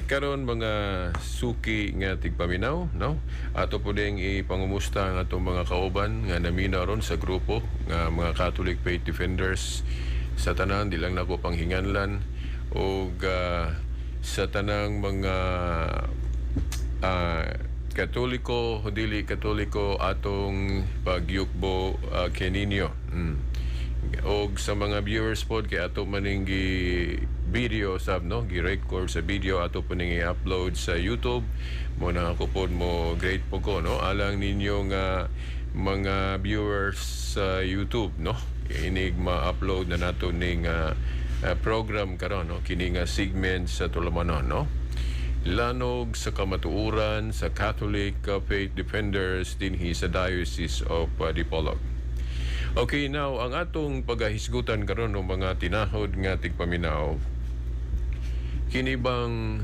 Karon, mga suki nga tigpaminaw, no, ato po ding ipangumusta ang atong mga kauban nga naminaw ron sa grupo nga mga Catholic Faith Defenders. Sa tanan, di lang nako panghinganlan, ug sa tanang mga Katoliko, dili Katoliko, atong pagyukbo keninyo. Og sa mga viewers pod, kay ato maning gi video sab, no, gi-record sa video, ato po ning i-upload sa YouTube mo na. Ako pod mo great po ko, no, alang ninyo nga mga viewers sa YouTube, no, inig ma-upload na nato ning program karon, no, kini nga segment sa Tulumanon, no, Lanog sa Kamatuoran sa Catholic Faith Defenders dinhi sa Diocese of Dipolog. Okay, now ang atong pagahisgutan karon ng mga tinahod nga tigpaminaw, kini bang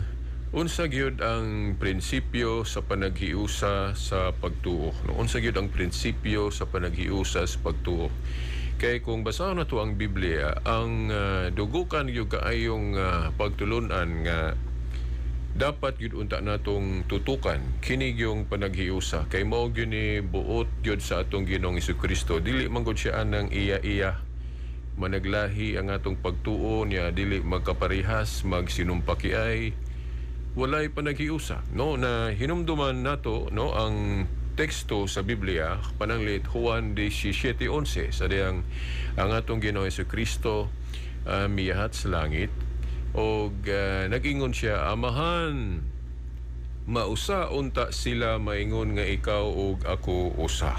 unsa gyud ang prinsipyo sa panaghiusa sa pagtuo, no? Unsa gyud ang prinsipyo sa panaghiusa sa pagtuo? Kay kung basahon nato ang Biblia, ang dugukan gyud kaayong pagtulunan nga dapat gyud unta natong tutukan kini yung panaghiusa, kay mao gyud ni buot gyud sa atong Ginoong Kristo. Dili man gud siya anang iya-iya managlahi ang atong pagtuo niya, dili magkaparehas, magsinumpakiay, walay panaghiusa, no, na hinumduman nato, no, ang teksto sa Biblia, pananglit Juan 17:11, sa diyang ang atong Ginoong Kristo miyahat sa langit og nag-ingon siya, "Amahan, mausa unta sila maingon nga ikaw ug ako usa."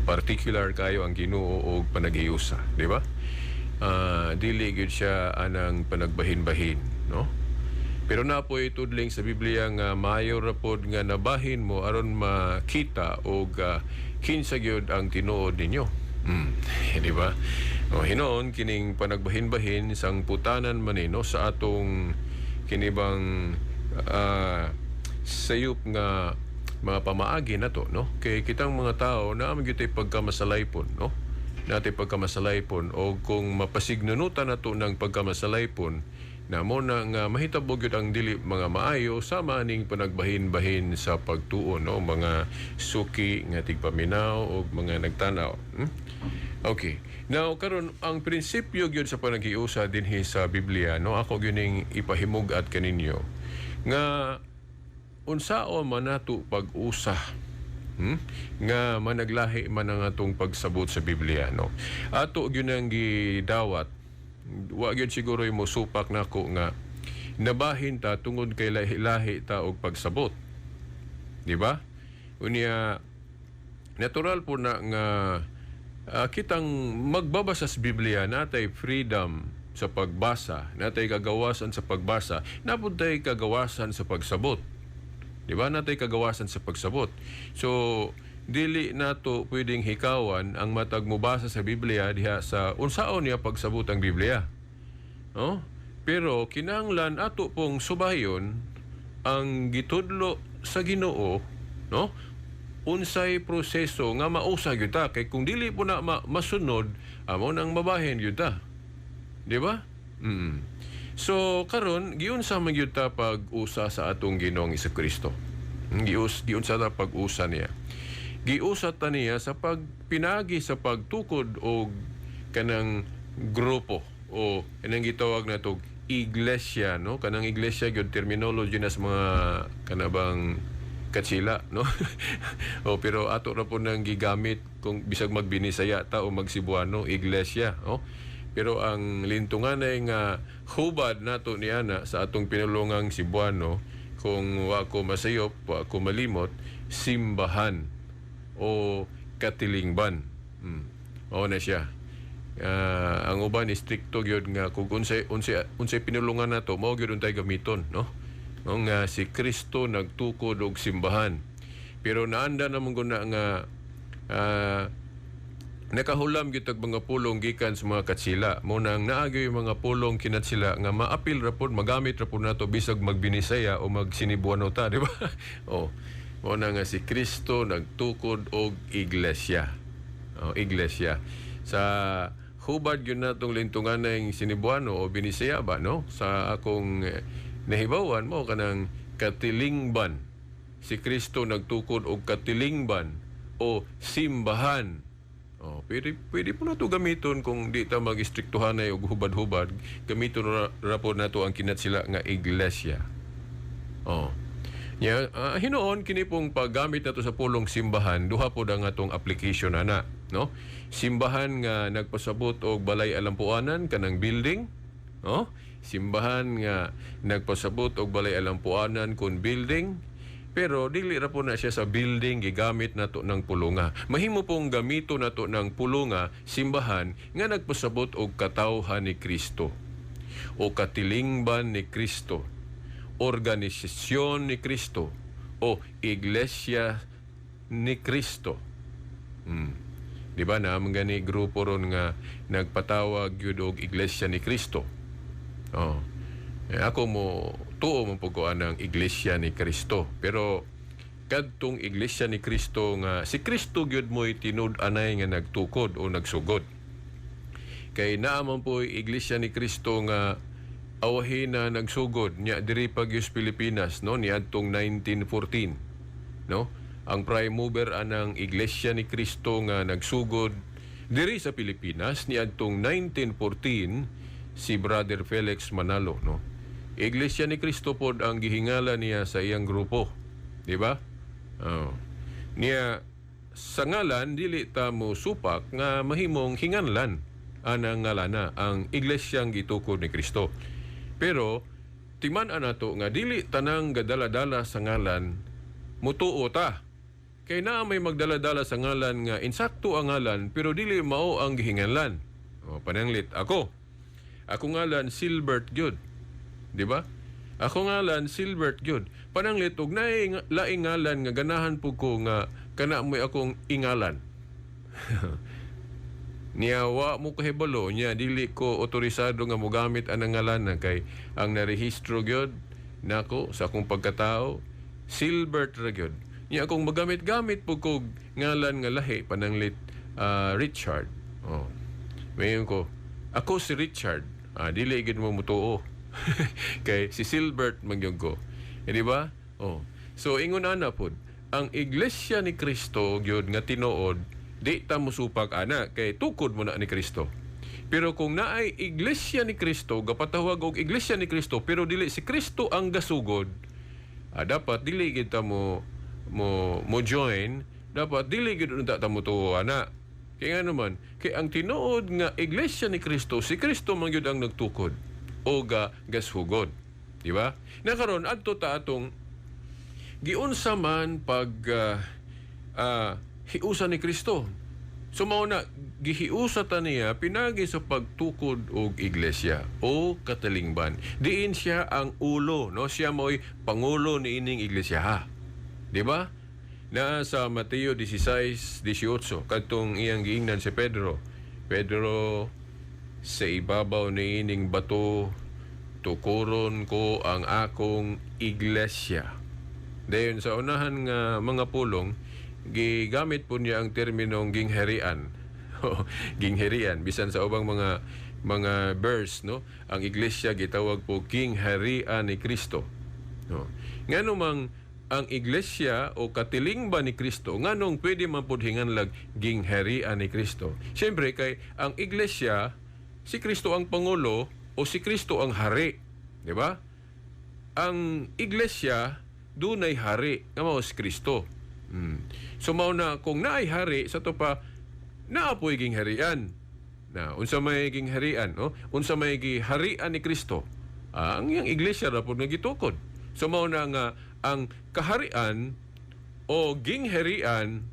Particular kayo ang Ginoo og panaghiusa, di ba? Dili gyud siya anang panagbahin-bahin, no? Pero na po itudling sa Biblia nga maayo ra pod nga nabahin mo aron makita og kinsa gyud ang tinuod ninyo. Di ba? O hinoon kining panagbahin-bahin sang putanan manino sa atong kinibang sayop nga mga pamaagi na to, no? Kay kitang mga tao na gyud tay pagkamasalaypon, no? Natay pagkamasalaypon, o kung mapasignunutan nato ng pagkamasalaypon na mo na nga mahitabo gyud ang dili mga maayo sama ning panagbahin-bahin sa pagtuo, no, mga suki nga tigpaminaw o mga nagtanaw. Okay. Now karon, ang prinsipyo gyud sa panaghiusa dinhi sa Biblia, no, ako gyud ning ipahimug-at kaninyo nga unsao man nato pag-usa, Nga managlahi man ang atong pagsabot sa Biblia, no. Ato gyud ang gidawat, wa gyud siguro mo supak nako nga nabahin ta tungod kay lahi-lahi ta og pagsabot. Di ba? Unya natural po na nga kitang magbabasa sa Biblia, natay freedom sa pagbasa, natay kagawasan sa pagbasa, napuntay kagawasan sa pagsabot. Di ba? Natay kagawasan sa pagsabot. So, dili nato pwedeng hikawan ang matag mobasa sa Biblia diha sa unsaon niya pagsabot ang Biblia. No? Pero kinahanglan ato pong subayon ang gitudlo sa Ginoo, no? Unsay proseso nga mausa gyud ta, kay kung dili po na masunod, amo nang mabahin gyud ta. Di ba? So karon, giunsa man gyud ta pag-usa sa atong Ginoong Kristo? Giunsa ta pag-usa niya? Giusa ta niya sa pagpinagi sa pagtukod og kanang grupo o kanang gitawag nato iglesia, no? Kanang iglesia gyud, terminology na sa mga kanabang katsila, no? O pero ato ra po nang gigamit kung bisag magbinisaya ta o magsibuano, iglesia, no? Pero ang lintunganay nga hubad nato niana sa atong pinulungang Cebuano, kung wa ko masayop, wa ko malimot, simbahan o katilingban. Mao na siya. Ang uban istrikto gyud nga kung unsay pinulungan nato, mao gyud untay gamiton, no? No, nga si Kristo nagtukod og simbahan. Pero naanda namon guna nga nakahulam gyud tag mga pulong gikan sa mga katsila mo nang naagyoy mga pulong kinatsila nga maapil ra pod, magamit ra pod nato bisag magbinisaya o magsinibuano ta, di ba? Oh, mo na nga si Kristo nagtukod og iglesia. Oh, iglesia sa hubad gyud natong lintungan ng Sinibuano o Binisaya ba, no, sa akong Nahibawan mo kanang katilingban. Si Kristo nagtukod og katilingban o simbahan. Oh, pwede po nato gamiton kung di ta mag-istriktuhanay og hubad-hubad, gamiton ra po nato ang kinatsila nga iglesia. Oh. Ya, hinuon kini pong paggamit nato sa pulong simbahan, duha po ang atong application ana, no? Simbahan nga nagpasabot og balay alampuanan kanang building, no? Simbahan nga nagpasabot og balay alampuanan kun building, pero dili ra po na siya sa building gigamit nato ng pulunga. Mahimo pong gamito nato ng pulunga simbahan nga nagpasabot og katawhan ni Kristo o katilingban ni Kristo, organisasyon ni Kristo o iglesia ni Kristo. Di ba na man gani grupo ron nga nagpatawag gyud og Iglesia ni Kristo? Oh. Eh, ako mo tuo mo pud ko anang Iglesia ni Kristo. Pero kadtong Iglesia ni Kristo nga si Kristo gyud mo'y tinud-anay nga nagtukod o nagsugod. Kay naa man po'y Iglesia ni Kristo nga awahin na nagsugod nya diri pa gyud sa Pilipinas, no, niadtong 1914, no? Ang prime mover anang Iglesia ni Kristo nga nagsugod diri sa Pilipinas niadtong 1914 si Brother Felix Manalo, no? Iglesia ni Kristo pod ang gihingala niya sa iyang grupo, di ba? Oh. Niya sa ngalan dili ta mo supak nga mahimong hinganlan anang ngalana ang iglesyang gitukod ni Kristo. Pero timan-an nato nga dili tanang gadala-dala sa ngalan mutuo ta. Kay naa may magdala-dala sa ngalan nga insakto ang ngalan pero dili mao ang gihinganlan. O, pananglit ako. Ako ngalan Silbert gyud. Di ba? Ako ngalan Silbert gyud. Pananglit og naay laing ngalan nga ganahan pud ko nga kana mo'y akong ingalan. Niya wa mo kahibalo niya dili ko otorisado nga mogamit anang ngalan na kay ang narehistro gyud nako sa akong pagkatao Silbert ra gyud. Niya akong magamit-gamit pud kog ngalan nga lahi, pananglit Richard. Oh. Mayon ko, "Ako si Richard." Ah, dili gyud mo mutuo. Kay si Silbert man gyud ko. Eh, di ba? Oh. So ingon ana pod, ang Iglesia ni Kristo gyud nga tinuod, di ta mosupak ana kay tukod mo na ni Kristo. Pero kung naay Iglesia ni Kristo, gapatawag og Iglesia ni Kristo pero dili si Kristo ang gasugod, dapat dili kita mo join, dapat dili gid unta ta mo tuo ana. Kay nga naman, kay ang tinuod nga Iglesia ni Kristo, si Kristo man gyud ang nagtukod o gasugod. Di ba? Nakaron adto ta atong giunsa man pag hiusa ni Kristo. So mao na gihiusa ta niya pinagi sa pagtukod og iglesia o katilingban. Diin siya ang ulo, no? Siya mo'y pangulo niining iglesia, ha. Di ba? Na sa Mateo 16:18 kadtong iyang giingnan si Pedro. "Pedro, sa ibabaw niining bato tukuron ko ang akong iglesia." Dayon sa unahan nga mga pulong, gigamit po niya ang terminong gingharian. Gingharian bisan sa ubang mga verse, no, ang iglesia gitawag po gingharian ni Kristo, no? Ngano mang ang iglesia o katilingban ni Kristo, nganong pwede man pud hinganlag gingharian ni Kristo? Siyempre kay ang iglesia, si Kristo ang pangulo o si Kristo ang hari, di ba? Ang iglesia dunay hari nga mao si Kristo. So mao na kung naay hari sa to pa naa poy gingharian. Na unsa may gingharian, no? Unsa may giharian ni Kristo? Ah, ang iyang iglesia ra pod nga gitukod. So mao na nga ang kaharian o gingharian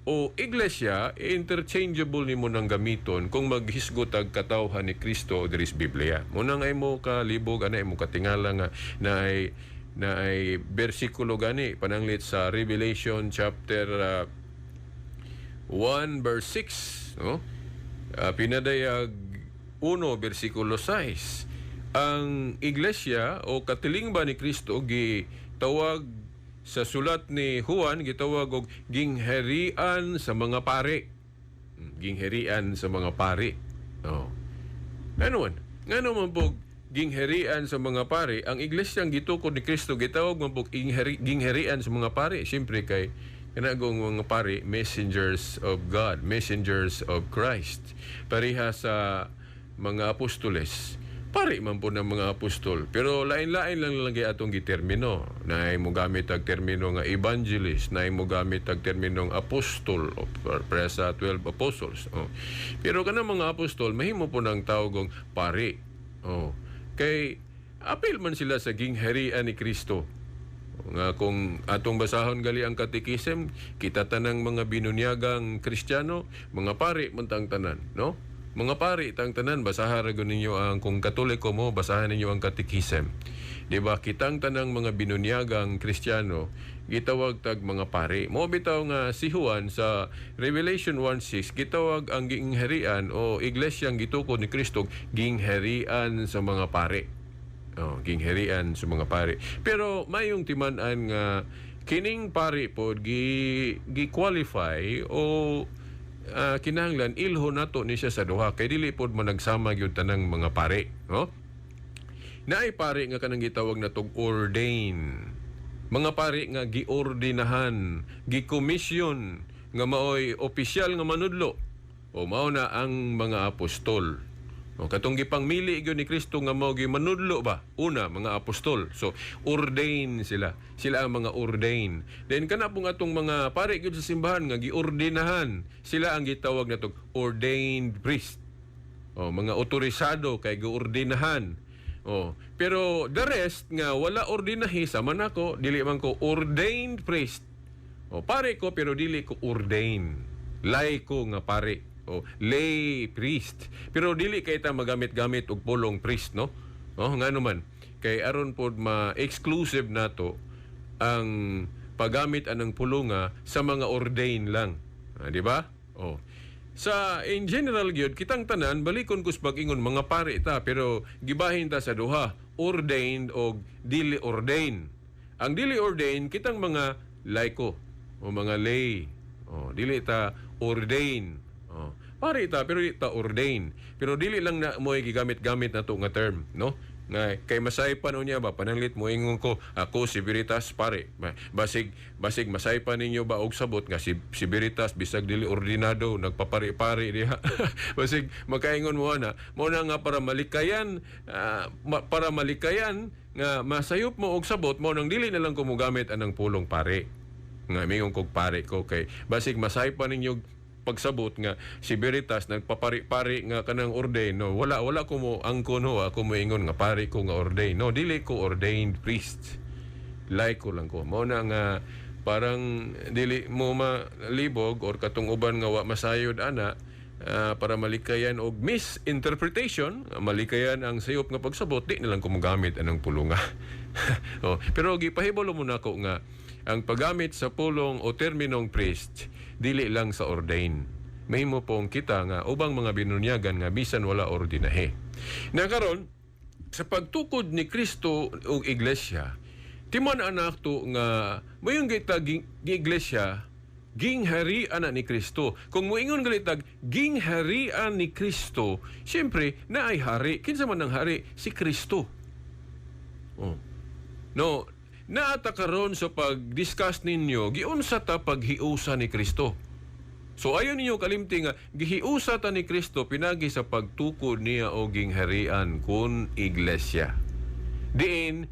o iglesia, interchangeable nimo nang gamiton kung maghisgot ang katawhan ni Kristo diri sa Biblia. Muna nga imo kalibog ana, imo katingala nga naay bersikulo gani, pananglit sa Revelation chapter 1 verse 6, no? Pinadayag 1 bersikulo 6. Ang iglesia o katilingban ni Kristo gitawag sa sulat ni Juan, gitawag og gingharian sa mga pari. Gingharian sa mga pari. Oh. Ano man? Ngano man po gingharian sa mga pari, ang iglesyang gitukod ni Kristo gitawag man pug gingharian sa mga pari. Siyempre kay kanagong mga pari, messengers of God, messengers of Christ. Pareha sa mga apostoles. Pari man po ng mga apostol. Pero lain-lain lang lang atong gitermino. Naay mo gamit ang termino nga evangelist, naay mo gamit ang terminong apostol o para sa 12 apostles. Oh. Pero kanang mga apostol, mahimo po ng tawgong pari. Oh. Kay apil man sila sa gingharian ni Kristo. Nga kung atong basahon gali ang katekism, kita tanang mga binunyagang Kristiyano, mga pari man tang tanan, no? Mga pari tang tanan, basahan ra gyud ninyo ang, kung Katoliko mo, basahan ninyo ang katekism. Di ba? Kitang tanang mga binunyagang Kristiyano gitawag tag mga pari. Mo bitaw nga si Juan sa Revelation 1:6 gitawag ang gingharian o iglesyang gitukod ni Kristo gingharian sa mga pari. Oh, gingharian sa mga pari. Pero mayong timan-an nga kining pari pod gi gi-qualify o kinahanglan ilho nato ni siya sa duha kay dili pod mo nagsama gyud tanang mga pari, no? Naay pari nga kanang gitawag natog ordain. Mga pari nga giordinahan, gi-commission nga maoy opisyal nga manudlo. O mao na ang mga apostol. O katong gipangmili gyud ni Kristo nga mao manudlo ba? Una, mga apostol. So ordain sila. Sila ang mga ordain. Then kana pong atong mga pari gyud sa simbahan nga giordinahan, sila ang gitawag natog ordained priest. O mga otorisado kay giordinahan. O, pero the rest nga wala ordinahi, sama nako, dili man ko ordained priest. O pare ko pero dili ko ordain. Laiko nga pare o lay priest. Pero dili kay ta magamit-gamit og pulong priest, no? O ngano man kay aron pod ma-exclusive nato ang paggamit anang pulunga sa mga ordain lang. Ah, di ba? Oh. Sa in general gyud kitang tanan, balikon kus pag-ingon, mga pare ta pero gibahin ta sa duha, ordained og dili ordained. Ang dili ordained, kitang mga laiko o mga lay. O dili ta ordained. O pare ta pero dili ta ordained. Pero dili lang na mo gigamit-gamit na to nga term, no? Nga kay masaypan unya ba, pananglit mo ingon ko, "Ako si Veritas pare." Basig masaypan ninyo ba og sabot nga si Veritas, bisag dili ordinado, nagpapari-pari diha. Basig makaingon mo ana. Mo na nga para malikayan nga masayop mo og sabot, mo nang dili na lang ko mogamit anang pulong pare. Nga mingon kog pare ko kay basig masaypan ninyo pagsabot nga si Veritas nagpapari-pari nga kanang ordain, no? Wala ko mo angkon ho, ako moingon nga pare ko nga ordain, no? Dili ko ordained priest, laiko lang ko. Mao na nga parang dili mo malibog or katong uban nga wa masayod ana, para malikayan og misinterpretation, malikayan ang sayop nga pagsabot, di na lang ko mogamit anang pulunga. Oh, pero gipahibalo mo nako nga ang paggamit sa pulong o terminong priest dili lang sa ordain. Mahimo pong kita nga ubang mga binunyagan nga bisan wala ordinahe. Na karon sa pagtukod ni Kristo og iglesia, timan anak to nga mayong kita gi iglesia gingharian na ni Kristo. Kung moingon galitag gingharian ni Kristo, siyempre naay hari. Kinsa man ang hari? Si Kristo. Oh. No, naata karon sa pag-discuss ninyo, giunsa ta paghiusa ni Kristo. So ayon ninyo kalimti nga gihiusa ta ni Kristo pinagi sa pagtukod niya og gingharian kun iglesia. Diin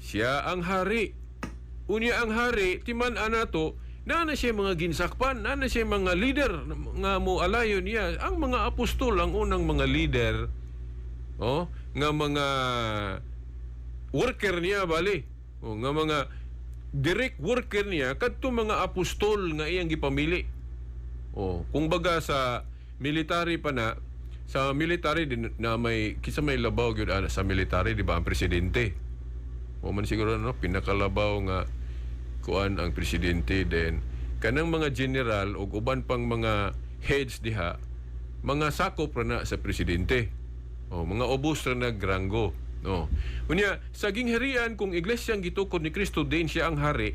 siya ang hari. Unya ang hari, timan anato, naa na siya mga ginsakpan, naa na siya mga leader nga mo alayon niya. Ang mga apostol ang unang mga leader, oh, nga mga worker niya bali. O, nga mga direct worker niya kadto mga apostol nga iyang gipamili. Oh, kung baga sa military pa na, sa military din na may kinsa may labaw gyud ana sa military, di ba, ang presidente. O man siguro, no, pinakalabaw nga kuan ang presidente, then kanang mga general ug uban pang mga heads diha, mga sakop ra na sa presidente. O mga ubos ra nagranggo. No. Unya sa gingharian kung iglesyang gitukod ni Kristo din siya ang hari,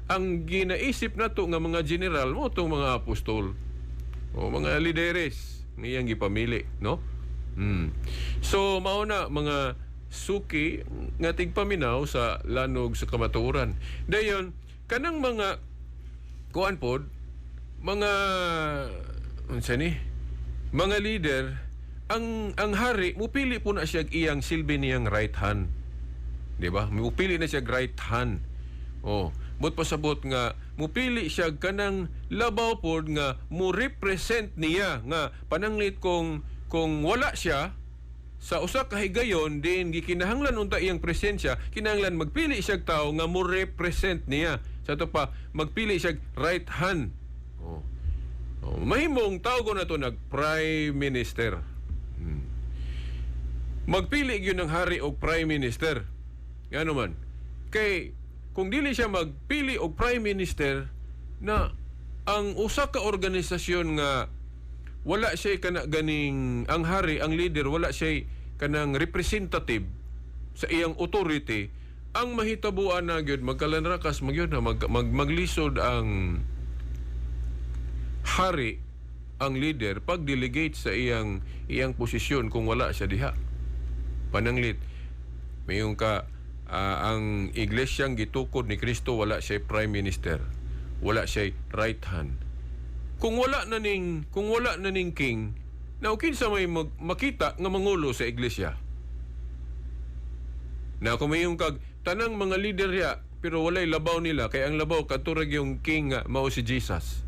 ang ginaisip nato nga mga general mo tong mga apostol o mga lideres nga iyang gipamili, no? So mao na mga suki nga tigpaminaw sa lanog sa kamatuoran. Dayon kanang mga kuan pod, mga unsa ni, mga leader, ang hari mupili po na siya iyang silbi niyang right hand. Di ba? Mupili na siya right hand. Oh, but pasabot nga mupili siya kanang labaw pod nga mo represent niya nga pananglit kung wala siya sa usa ka higayon din, gikinahanglan unta iyang presensya, kinahanglan magpili siya tao nga mo represent niya. Sa ato pa, magpili siya right hand. Oh, mahimong tawag na to nag prime minister. Magpili gyud ng hari og prime minister. Ngano man? Kay kung dili siya magpili og prime minister na ang usa ka organisasyon nga wala siya kana ganing ang hari, ang leader, wala siya kanang representative sa iyang authority, ang mahitabuan na gyud magkalanrakas magyud na maglisod ang hari, ang leader, pag-delegate sa iyang iyang posisyon kung wala siya diha. Pananglit mayong ka ang iglesyang gitukod ni Kristo, wala siya prime minister, wala siya right hand. Kung wala na ning king, now kinsa may makita nga mangulo sa iglesia? Na kung mayong kag tanang mga leader ya, pero walay labaw nila, kay ang labaw katurag yung king nga mao si Jesus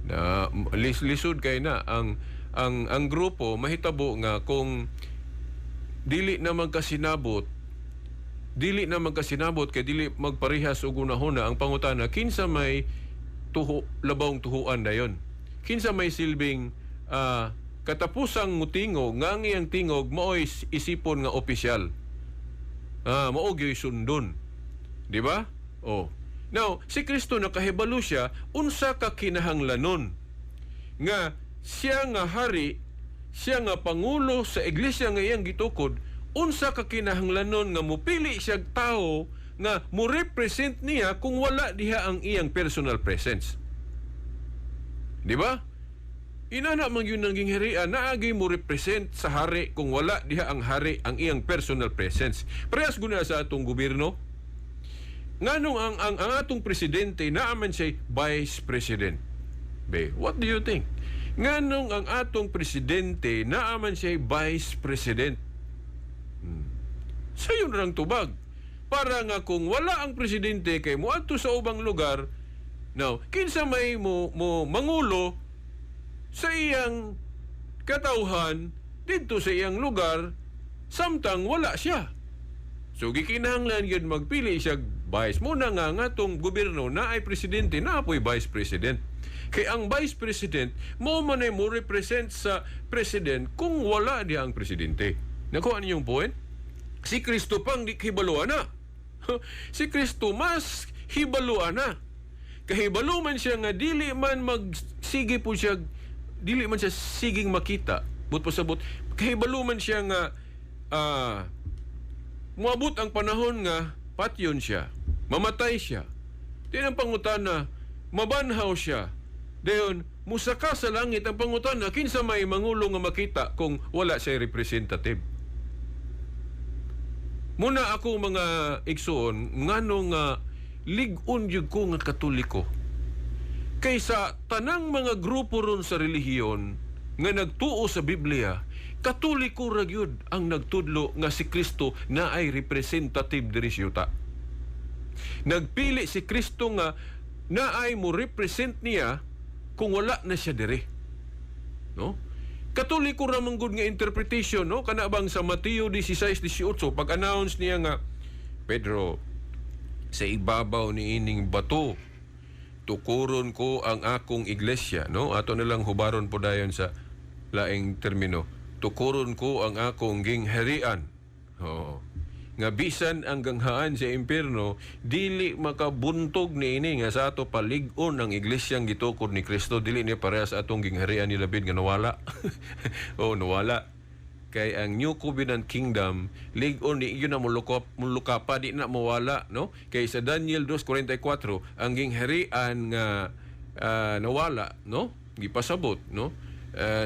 na lisod kay na ang grupo. Mahitabo nga kung dili na magkasinabot kay dili magparehas og hunahuna. Ang pangutana, kinsa may tuho, labawng tuhuan dayon? Kinsa may silbing katapusang mutingog nga ang iyang tingog maoy isipon nga opisyal, mao gyud sundon, di ba? Oh, now si Kristo nakahibalo siya unsa ka kinahanglanon nga siya nga hari, siya nga pangulo sa iglesia nga iyang gitukod, unsa ka kinahanglanon nga mupili siya tao nga mo represent niya kung wala diha ang iyang personal presence. Di ba? Inana man yun ang gingharian, naagi mo represent sa hari kung wala diha ang hari, ang iyang personal presence. Parehas guna sa atong gobyerno. Nganong ang atong presidente naaman siya vice president? Be, what do you think? Nganong ang atong presidente naaman siya vice president? Sayon rang tubag. Para nga kung wala ang presidente kay moadto sa ubang lugar, now, kinsa may mo mangulo sa iyang katawhan didto sa iyang lugar samtang wala siya? So gikinahanglan gyud magpili siya vice. Muna nga ngatong gobyerno na ay presidente na apoy vice president. Kay ang vice president mo man ay mo represent sa president kung wala diha ang presidente. Nakuha ninyong point? Si Kristo pang di hibaloan na. Si Kristo mas hibaloan na. Kahibalo man siya nga dili man magsige po siya, dili man siya siging makita. But pasabot, kahibalo man siya nga moabot ang panahon nga patyon siya, mamatay siya. Di ang pangutana, mabanhaw siya. Dayon, musaka sa langit. Ang pangutana, kinsa may mangulo nga makita kung wala siya representative? Muna ako, mga igsoon, ngano nga lig-on gyud ko nga Katoliko. Kaysa tanang mga grupo ron sa relihiyon nga nagtuo sa Biblia, Katoliko ra gyud ang nagtudlo nga si Kristo na ay representative diri sa yuta. Nagpili si Kristo nga naay mo represent niya kung wala na siya diri. No? Katoliko ra man gud nga interpretation, no? Kana bang sa Mateo 16:18, pag-announce niya nga, "Pedro, sa ibabaw ni ining bato tukuron ko ang akong iglesia," no? Ato na lang hubaron po dayon sa laing termino. "Tukuron ko ang akong gingharian." Oo. Nga bisan ang ganghaan sa impierno dili makabuntog niini, nga sa ato palig-on ang iglesyang gitukod ni Kristo, dili niya parehas sa atong gingharian ni David nga nawala. Oh, nawala. Kay ang New Covenant Kingdom lig-on ni yun na mulukop mulukapa, di na mawala, no? Kay sa Daniel 2:44, ang gingharian nga nawala, no? Gipasabot, no?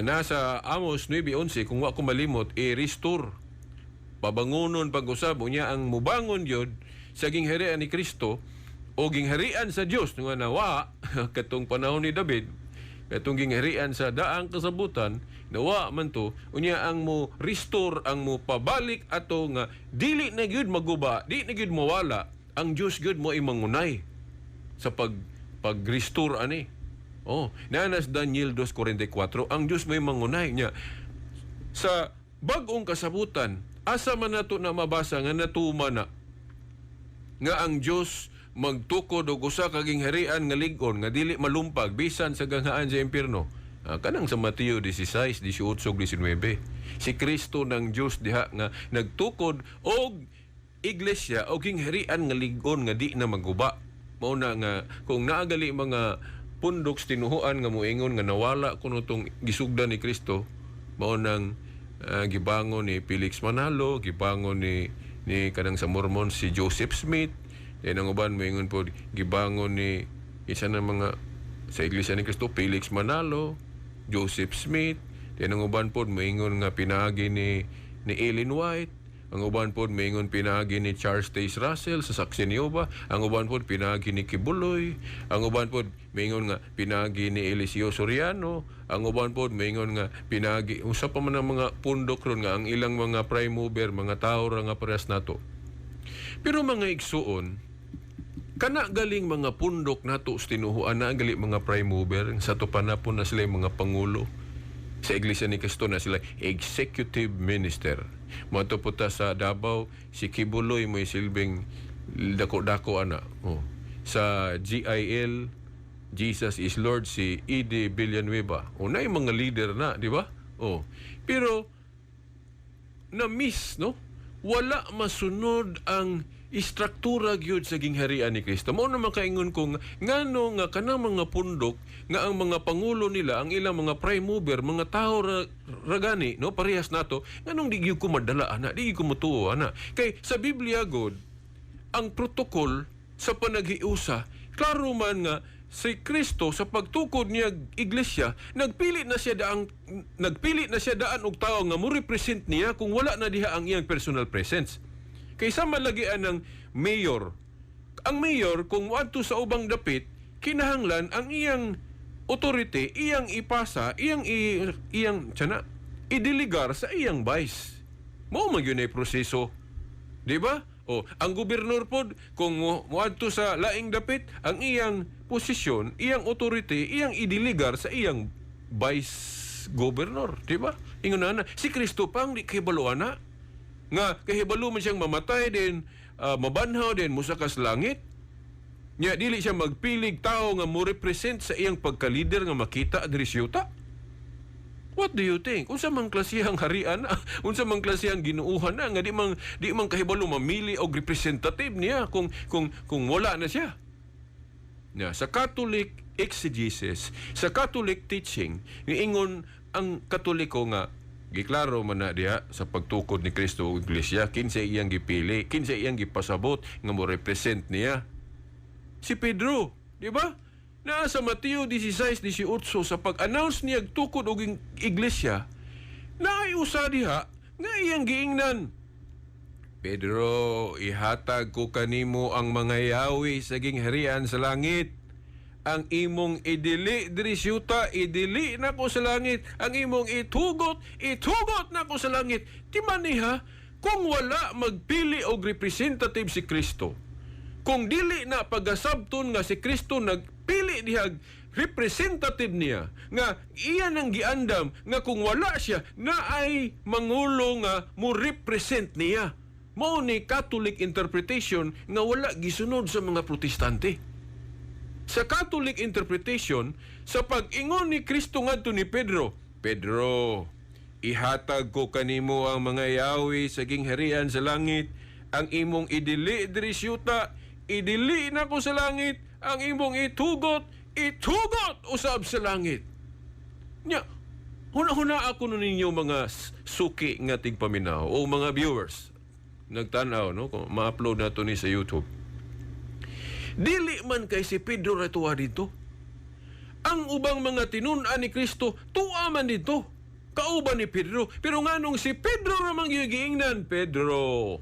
Nasa Amos 9:11, kung wa ko malimot, i-restore. Pabangonon pag-usab unya ang mubangon gyud sa gingharian ni Kristo o gingharian sa Dios nga nawa katong panahon ni David, katong gingharian sa daang kasabutan, nawa man to. Unya ang mo restore, ang mo pabalik ato nga dili na gyud maguba, di na gyud mawala, ang Dios gyud mo imangunay sa pag-restore ani. Oh, nanas Daniel 2:44, ang Dios may mangunay niya sa bag-ong kasabutan. Asa man nato na mabasa nga natuman na nga ang Dios magtukod og usa ka gingharian nga lig-on nga dili malumpag bisan sa ganghaan sa impierno? Ah, kanang sa Mateo 16, 18 ug 19. Si Kristo ng Dios diha nga nagtukod og iglesia o gingharian nga lig-on nga di na maguba. Mao na nga kung naagali mga pundok sa tinuhuan nga moingon nga nawala kuno tong gisugdan ni Kristo, mao nang gibangon ni Felix Manalo, gibangon ni kanang sa Mormon si Joseph Smith, then ang uban moingon pod gibangon ni isa ng mga sa Iglesia ni Cristo, Felix Manalo, Joseph Smith, then ang uban pod moingon nga pinaagi ni Ellen White, ang uban pod moingon pinaagi ni Charles Taze Russell sa Saksi ni Jehova, ang uban pod pinaagi ni Quiboloy, ang uban pod moingon nga pinaagi ni Eliseo Soriano, ang uban pod moingon nga pinaagi usa pa man ang mga pundok ron nga ang ilang mga prime mover, mga tao ra nga parehas nato. Pero mga igsuon, kana galing mga pundok nato sa tinuhuan na gali mga prime mover sa to panapon na sila yung mga pangulo sa Iglesia ni Cristo, na sila executive minister. Moadto po ta sa Davao, si Quiboloy mo'y silbing dako-dako ana. Oh. Sa GIL, Jesus is Lord, si E.D. Villanueva. O na yung mga leader na, di ba? Oh. Pero na-miss, no? Wala masunod ang istruktura gyud sa gingharian ni Kristo. Mao na makaingon kong ngano nga kanang mga pundok nga ang mga pangulo nila, ang ilang mga prime mover, mga tao ra, ragani, no, parehas nato, nganong di gyud ko madala ana, di gyud ko mutuo ana. Kay sa Biblia god, ang protocol sa panaghiusa, klaro man nga si Kristo sa pagtukod niya iglesia, nagpili na siya daan og tawo nga mo represent niya kung wala na diha ang iyang personal presence. Kaysa malagian ng mayor, ang mayor kung moadto sa ubang dapit, kinahanglan ang iyang authority iyang ipasa, iyang tsana idiligar sa iyang vice. Mao man gyud ay proseso. Di ba? O, ang gobernador pod kung moadto sa laing dapit, ang iyang posisyon, iyang authority, iyang idiligar sa iyang vice governor, di ba? Ingon na si Kristo pang di kahibalo ana nga kahibalo man siyang mamatay din, mabanhaw din, musaka sa langit. Nya dili siya magpilig tao nga mo represent sa iyang pagka-leader nga makita diri sa yuta. What do you think? Unsa man klasehang harian na? Unsa man klasehang ginuuhan na nga di man kahibalo mamili og representative niya kung wala na siya? Na sa Catholic exegesis, sa Catholic teaching, niingon ang Katoliko nga giklaro man na diha sa pagtukod ni Kristo og iglesia, kinsa iyang gipili, kinsa iyang gipasabot nga mo represent niya? Si Pedro, di ba? Naa sa Mateo 16:18, sa pag-announce niya tukod og iglesia, naay usa diha nga iyang giingnan, "Pedro, ihatag ko kanimo ang mga yawi sa gingharian sa langit. Ang imong idili diri sa yuta, idili nako sa langit. Ang imong itugot, itugot nako sa langit." Di man niya, kung wala magpili og representative si Kristo, kung dili na pagasabton nga si Kristo nagpili dihag representative niya nga iya nang giandam nga kung wala siya na ay mangulo nga mo represent niya. Mao ni Catholic interpretation nga wala gisunod sa mga Protestante. Sa Catholic interpretation, sa pag-ingon ni Kristo ngadto ni Pedro, "Pedro, ihatag ko kanimo ang mga yawi sa gingharian sa langit. Ang imong idili diri sa yuta, idili nako sa langit. Ang imong itugot, itugot usab sa langit." Nya, huna-huna ako nun ninyo mga suki nga tigpaminaw o mga viewers nagtanaw, no, kung ma-upload na to ni sa YouTube. Dili man kay si Pedro ra tuwa dito. Ang ubang mga tinun-an ni Kristo tuwa man dito. Kauban ni Pedro. Pero nganong si Pedro ramang giingnan, "Pedro,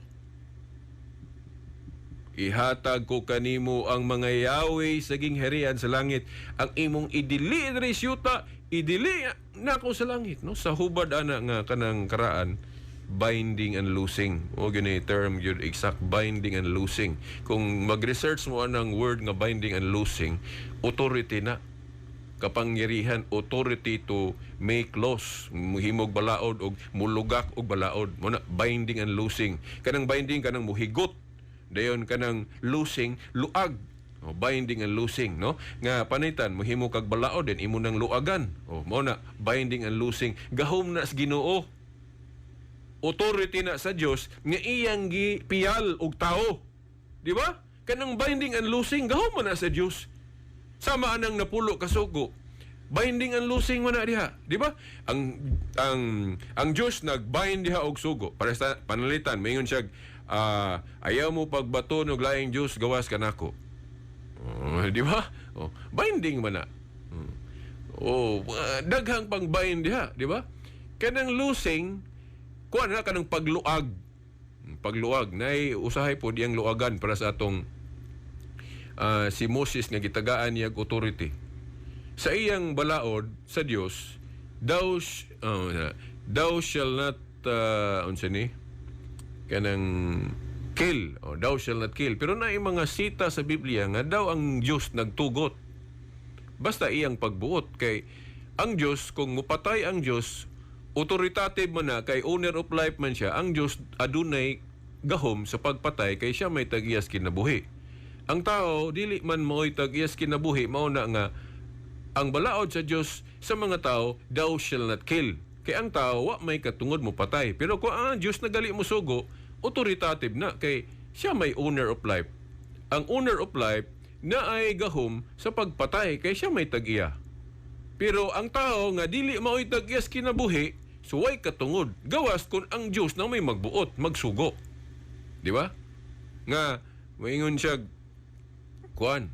ihatag ko kanimo ang mga yawi sa gingharian sa langit. Ang imong idili diri sa yuta, idili nako sa langit," no? Sa hubad ana nga kanang karaan, binding and loosing. O gani term yun, exact, binding and loosing. Kung mag-research mo anang word nga binding and loosing, authority na, kapangyarihan, authority to make laws, muhimog balaod og mulugak og balaod mo na. Binding and loosing, kanang binding, kanang muhigot, dayon kanang loosing, luag. Oh, binding and loosing, no, nga panitan mohimo kag balaod, then imo nang luagan. Oh, mo na binding and loosing. Gahom na sa Ginoo, authority na sa Dios nga iyang gipiyal og tao, di ba? Kanang binding and loosing, gahom man na sa Dios. Sama anang napulo ka sugo. Binding and loosing man na diha, di ba? Ang Dios nagbind diha og sugo. Para sa panalitan, maingon siya, "Ayaw mo pagbato og laing Dios gawas kanako." Oh, di ba? Oh, binding man na. Oh, daghang pang bind diha, di ba? Kanang loosing, kuan na, kanang pagluag. Pagluag nay usahay po diyang luagan para sa atong si Moses nga gitagaan niya og authority. Sa iyang balaod sa Dios, thou shall not, unsa ni? Kanang kill, oh, thou shall not kill. Pero naay mga sita sa Biblia nga daw ang Dios nagtugot. Basta iyang pagbuot, kay ang Dios, kung mupatay ang Dios, authoritative man na kay owner of life man siya. Ang Dios adunay gahom sa pagpatay kay siya may tag-iyas kinabuhi. Ang tao dili man mo'y tag-iyas kinabuhi, mao na nga ang balaod sa Dios sa mga tao, thou shall not kill. Kay ang tao wa may katungod mo patay. Pero kung ang Dios nagali mo sugo, authoritative na kay siya may owner of life. Ang owner of life na ay gahom sa pagpatay kay siya may tag-iya. Pero ang tao nga dili mao'y tag-iyas kinabuhi, suway katungod. Gawas kung ang Dios na may magbuot, magsugo. Di ba? Nga maingon siya, kuan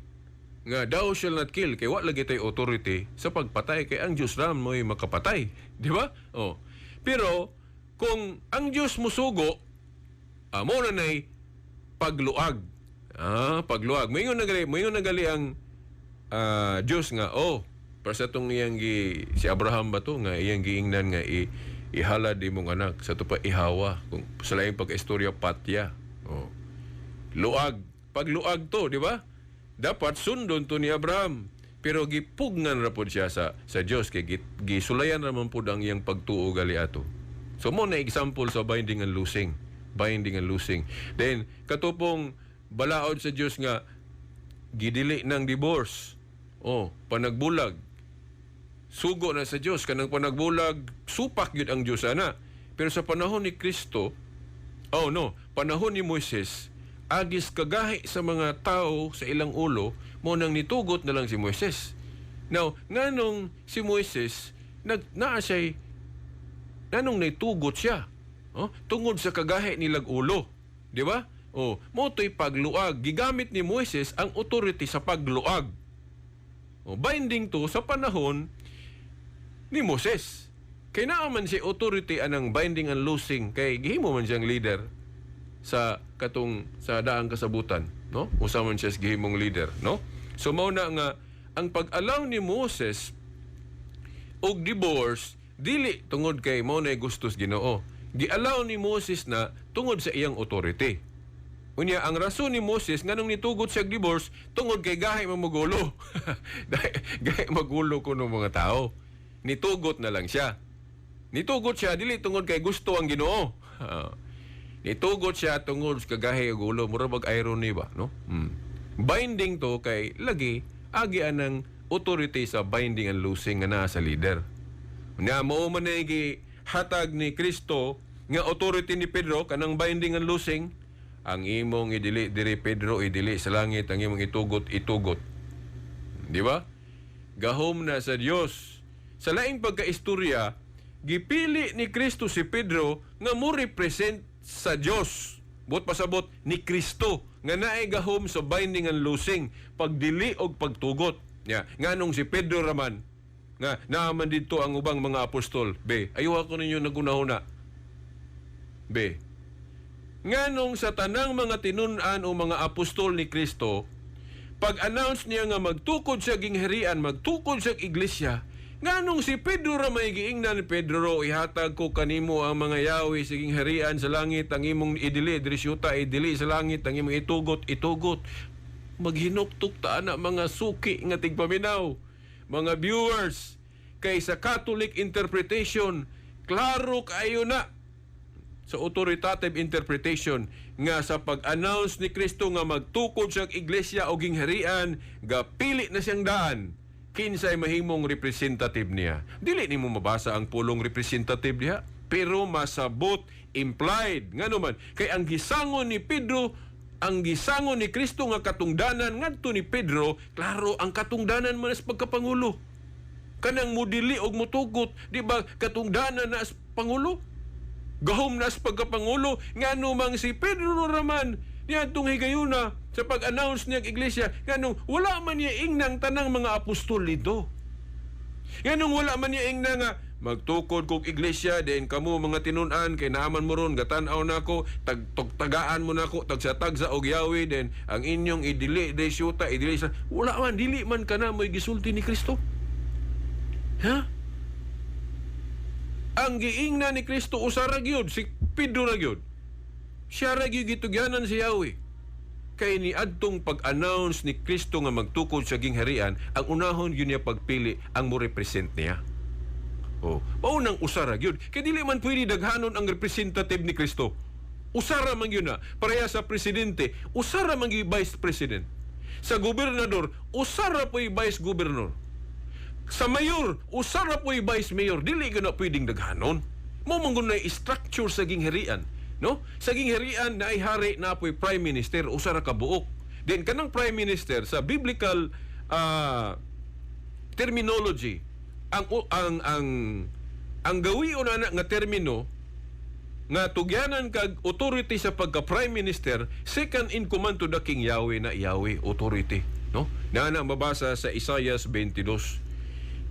nga thou shall not kill, kay wa lagi tay authority sa pagpatay kay ang Dios ra mo'y makapatay, di ba? Oh. Pero kung ang Dios musugo, mo na nay pagluag. Ah, pagluag. Moingon na gali ang Dios nga, oh, para sa tong iyang gi, si Abraham ba to nga iyang giingnan nga ihalad imong anak, sa to pa ihawa, kung sa laing pagka-istorya, patya. Oh. Luag, pagluag to, di ba? Dapat sundon to ni Abraham. Pero gipugnan ra pod siya sa Dios kay gisulayan ra man pod ang iyang pagtuo gali ato. So mo na example sa binding and loosing. Binding and loosing. Then katupong balaod sa Dios nga gidili ng divorce. Oh, panagbulag. Sugo na sa Dios kanang panagbulag, supak gyud ang Dios ana. Pero sa panahon ni Kristo, oh no, panahon ni Moises, agis kagahi sa mga tao sa ilang ulo, mo nang nitugot na lang si Moises. Now, nganong si Moises nag naa siya'y, nganong nitugot siya? Oh, tungod sa kagahi nilag ulo. Di ba? Oh, mo to'y pagluag. Gigamit ni Moises ang authority sa pagluag. Oh, binding to sa panahon ni Moses. Kay naa man si authority anang binding and loosing kay gihimo man siyang leader sa katong sa daang kasabutan, no? Usa man siya sa gihimong leader, no? So mao na nga ang pag-allow ni Moses og divorce, dili tungod kay mao na gustos Ginoo. Gi-allow ni Moses na tungod sa iyang authority. Unya, ang rason ni Moses nganong nitugot siya og divorce, tungod kay gahi man magulo. Dahil gahi magulo kuno mga tao. Nitugot na lang siya. Nitugot siya dili tungod kay gusto ang Ginoo. Nitugot siya tungod sa kagahi og ulo, mura bag irony ba, no? Binding to kay lagi agi anang authority sa binding and loosing nga naa sa leader. Nya mao man na hatag ni Kristo nga authority ni Pedro kanang binding and loosing. Ang imong idili diri, Pedro, idili sa langit, ang imong itugot, itugot. Di ba? Gahom na sa Dios. Sa laing pagkaistorya, gipili ni Kristo si Pedro nga mo represent sa Dios. Buot pasabot ni Kristo nga naay gahom sa binding and loosing, pagdili og pagtugot. Ya, nganong si Pedro raman? Nga naaman didto ang ubang mga apostol. Be, ayaw ako ninyo nagunahuna. Be, nganong sa tanang mga tinun-an o mga apostol ni Kristo, pag-announce niya nga magtukod siya gingharian, magtukod siya iglesia, nganong si Pedro ra may giingnan, "Pedro, ihatag ko kanimo ang mga yawi sa gingharian sa langit, ang imong idili diri syuta, idili sa langit, ang imong itugot, itugot"? Maghinuktok ta ana, mga suki nga tigpaminaw, mga viewers, kay sa Catholic interpretation, klaro kaayo na sa authoritative interpretation nga sa pag-announce ni Kristo nga magtukod siya og iglesia o gingharian, gapili na siyang daan kinsay mahimong representative niya. Dili nimo mabasa ang pulong representative diha, pero masabot implied. Ngano man kay ang gisangon ni Pedro, ang gisangon ni Kristo nga katungdanan ngadto ni Pedro, klaro ang katungdanan man sa pagkapangulo. Kanang mudili og mutugot, di ba katungdanan na sa pangulo, gahom na sa pagkapangulo? Ngano mang si Pedro raman niadtong higayuna sa pag-announce niya ang iglesia, nganong wala man niya ingnang tanang mga apostol dito? Nganong wala man niya ingna nga magtukod kog iglesia, then kamo mga tinun-an, kay naaman mo ron, gatan-aw nako, tag tagaan mo nako tagsa-tagsa og yawi, then ang inyong idili de syuta, idili sa... Wala man, dili man kana mo'y gisulti ni Kristo. Ha, ang giingna ni Kristo usa ra gyud, si Pedro ra gyud. Siya ra gyud gitugyanan si Yahweh. Kay ni adtong pag-announce ni Kristo nga magtukod sa gingharian, ang unahon gyud niya pagpili ang mo represent niya. Oh, mao nang usa ra gyud. Kay dili man pwede daghanon ang representative ni Kristo. Usa ra man gyud na. Pareha sa presidente, usa ra man gyud vice president. Sa gobernador, usa ra po'y vice governor. Sa mayor, usa ra po'y vice mayor. Dili gyud na pwedeng daghanon. Mao man gud na structure sa gingharian. No? Sa gingharian na ay hari na po'y prime minister, usa ra ka buok. Then kanang prime minister, sa biblical terminology, ang gawion ana nga termino nga tugyanan kag authority sa pagka prime minister, second in command to the king Yahweh na, Yahweh authority, no? Na na mabasa sa Isaiah 22,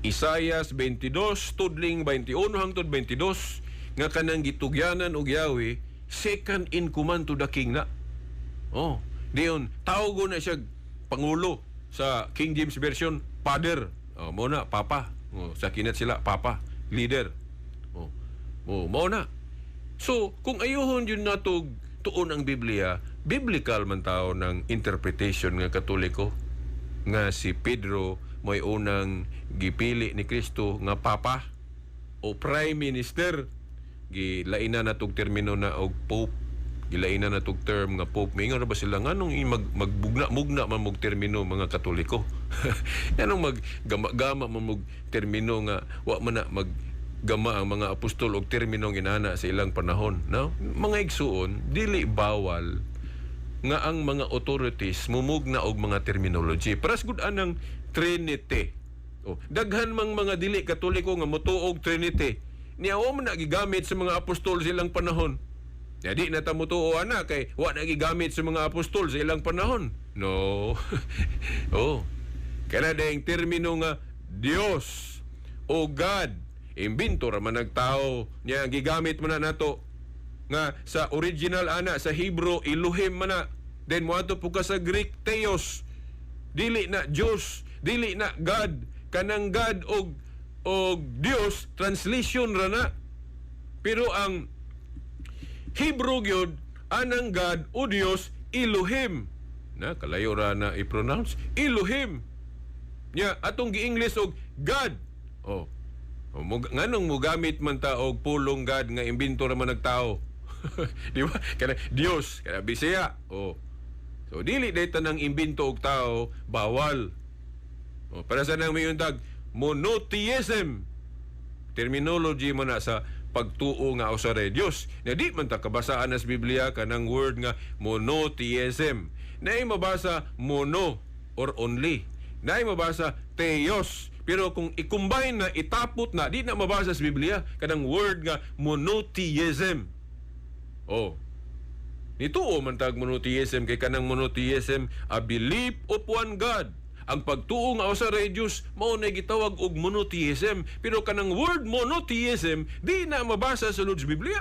Isaiah 22 tudling 21 hangtod 22, nga kanang gitugyanan og Yahweh, second in command to the king na. Oh, diyon tawgo na siya pangulo. Sa King James Version, father. Oh, mo na papa. Oh, sa kinat sila papa, leader. Oh. Oh, mao na. So, kung ayuhon yun natog tuon ang Biblia, biblical man tao ng interpretation nga Katoliko nga si Pedro may unang gipili ni Kristo nga papa o prime minister. Gilaina na tog termino na og pope, gilaina na tog term nga pope. Mingon ra ba sila, nganong magbugna-mugna man mog termino, mga Katoliko? Nganong maggama-gama man mog termino nga wa man na mag gama ang mga apostol og termino inana sa ilang panahon, no? Mga igsuon, dili bawal nga ang mga authorities mumugna og mga terminology. Paras gud anang Trinity. Oh, daghan mang mga dili Katoliko nga motuo og Trinity. Niya wa man na gigamit sa mga apostol sa ilang panahon. Ya, di na ta motuo ana kay wa na gigamit sa mga apostol sa ilang panahon. No. Oh. Kana dayang termino nga Dios o God, imbento ra man nagtao niya, gigamit man na nato nga sa original ana sa Hebrew, Elohim man na. Then moadto po ka sa Greek, Theos. Dili na Diyos, dili na God. Kanang God og Dios, translation ra na, pero ang Hebrew gyud anang God o Dios, Elohim na. Kalayo ra na i-pronounce, Elohim. Nya atong gi-English og God. Oh. O, nganong mugamit man ta og pulong God nga imbento ra man nagtao? Di ba? Kana Dios, kana Bisaya. Oh. So dili day tanang imbento og tao bawal. Oh, para sa nang mayon tag monotheism. Terminology mo na sa pagtuo nga usa ra Dios. Na di man ta kabasaan sa Biblia kanang word nga monotheism. Naay mabasa mono or only. Naay mabasa theos. Pero kung i-combine na, itapot na, di na mabasa sa Biblia kanang word nga monotheism. Oh. Nituo man tag monotheism kay kanang monotheism, a belief of one God, a Ang pagtuo nga usa ra Dios mao na gitawag og monotheism, pero kanang word monotheism di na mabasa sa sulod sa Biblia.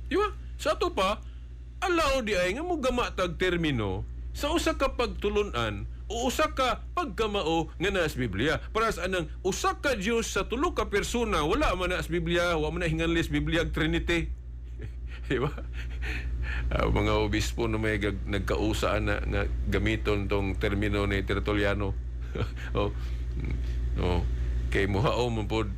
Di ba? Sa ato pa, allow di ay nga mo gama tag termino sa usa ka pagtulunan o usa ka pagkamao nga naa sa Biblia. Para sa anang usa ka Dios sa tulo ka persona, wala man na sa Biblia, wa man na hinganli sa Biblia ang Trinity. Di ba? Mga obispo na may nagkausaan na nga gamiton tong termino ni Tertulliano. Oh. No. Kay muhao man pod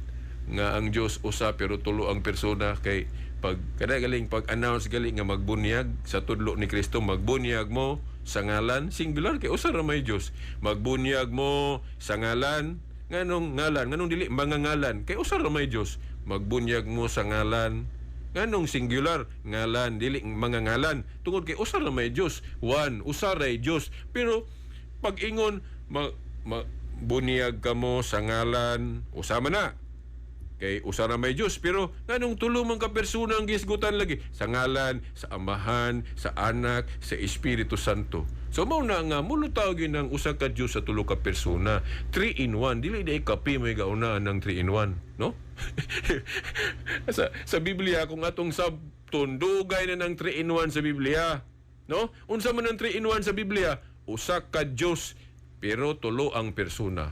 nga ang Dios usa pero tulo ang persona, kay pag kada galing pag-announce gali nga magbunyag sa tudlo ni Kristo, "Magbunyag mo sa ngalan," singular kay usa ra may Dios. "Magbunyag mo sa ngalan." Nganong ngalan? Nganong dili mga ngalan? Kay usa ra may Dios. "Magbunyag mo sa ngalan." Nganong singular ngalan, dili mga ngalan? Tungod kay usa ra may Dios. One, usa ra Dios. Pero pag ingon ma, "Bunyag kamo sa ngalan," usa man na kay usa ra may Dios, pero nganong tulo man ka persona ang gisgutan lagi? Sa ngalan sa Amahan, sa Anak, sa Espiritu Santo. So mao na nga mulutaw gyud ang usa ka Dios sa tulo ka persona, 3 in 1. Dili di kape may gauna ng 3 in 1, no? Sa Biblia, kung atong sabton, dugay na ng 3 in 1 sa Biblia, no? Unsa man ang 3 in 1 sa Biblia? Usa ka Dios pero tulo ang persona: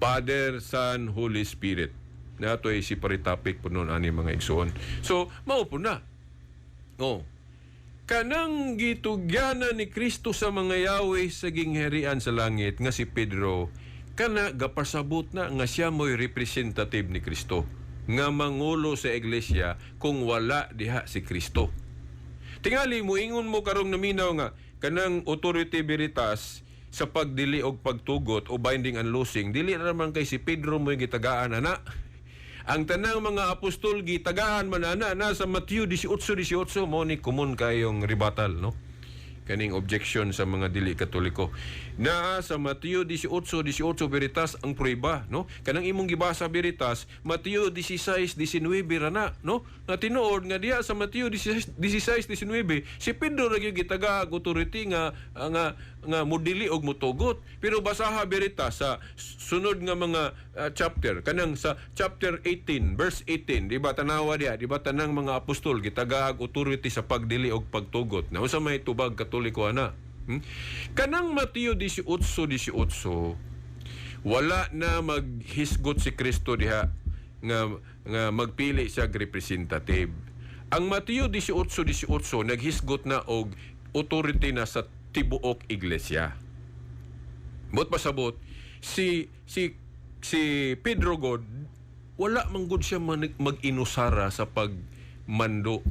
Father, Son, Holy Spirit. Na ato ay separate topic po noon ani, mga igsoon. So, mao po na. Oh. Kanang gitugyanan ni Kristo sa mga yawe sa gingharian sa langit nga si Pedro, kana gapasabot na nga siya mo'y representative ni Kristo nga mangulo sa iglesia kung wala diha si Kristo. Tingali mo ingon mo karong naminaw nga kanang authority veritas sa pagdili og pagtugot o binding and loosing, dili na naman kay si Pedro mo'y gitagaan ana. Ang tanang mga apostol gitagaan man ana na sa Matthew 18:18. Mo ni common kayong rebuttal, no, kaning objection sa mga dili Katoliko. Naa sa Mateo 18:18 veritas ang prueba, no? Kanang imong gibasa veritas, Mateo 16:19 ra na, no? Nga tinuod nga diha sa Mateo 16:16-19, si Pedro ra gyud gitaga og authority nga modili og motugot. Pero basaha veritas sa sunod nga mga chapter, kanang sa chapter 18 verse 18, di ba tanawa diha, di ba tanang mga apostol gitaga og authority sa pagdili og pagtugot? Na unsa may tubag Katoliko ana? Kanang Mateo 18:18, wala na maghisgot si Kristo diha nga magpili siya og representative. Ang Mateo 18:18 naghisgot na og authority na sa tibuok iglesia. Buot pasabot, si Pedro god wala man gud siya mag-inusara sa pagmando.